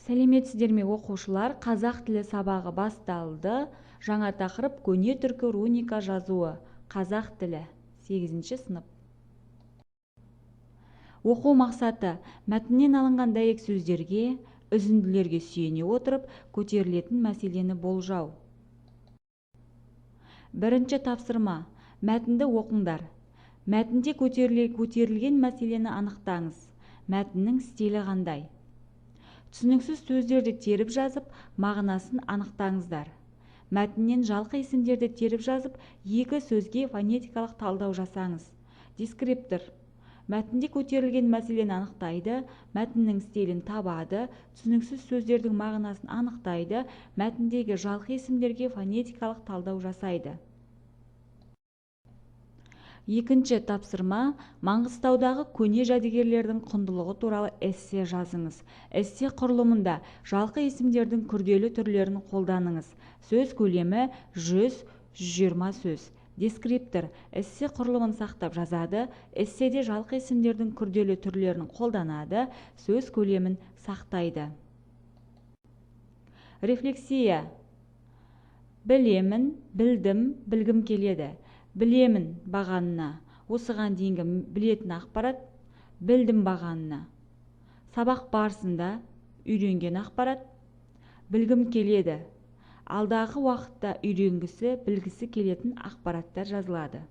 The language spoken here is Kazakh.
Сәлеметсіздер ме, оқушылар! Қазақ тілі сабағы басталды. Жаңа тақырып: көне түркі руника жазуы. Қазақ тілі, 8 сынып. Оқу мақсаты: мәтіннен алынған дәйек сөздерге, үзінділерге сүйене отырып, көтерілетін мәселені болжау. Бірінші тапсырма: мәтінді оқыңдар. Мәтінде көтерілген мәселені анықтаңыз. Мәтіннің стилі қандай? Түсініксіз сөздерді теріп жазып, мағынасын анықтаңыздар. Мәтіннен жалқы есімдерді теріп жазып, екі сөзге фонетикалық талдау жасаңыз. Дескриптор: мәтінде көтерілген мәселені анықтайды, мәтіннің стилін табады, түсініксіз сөздердің мағынасын анықтайды, мәтіндегі жалқы есімдерге фонетикалық талдау жасайды. Екінші тапсырма: Маңғыстаудағы көне жәдігерлердің құндылығы туралы эссе жазыңыз. Эссе құрылымында жалқы есімдердің күрделі түрлерін қолданыңыз. Сөз көлемі 100-120 сөз. Дескриптор: эссе құрылымын сақтап жазады, эсседе жалқы есімдердің күрделі түрлерін қолданады, сөз көлемін сақтайды. Рефлексия: білемін, білдім, білгім келеді. Білемін бағанына – осыған дейінгі білетін ақпарат. Білдім бағанына – сабақ барысында үйренген ақпарат. Білгім келеді – алдағы уақытта үйренгісі, білгісі келетін ақпараттар жазылады.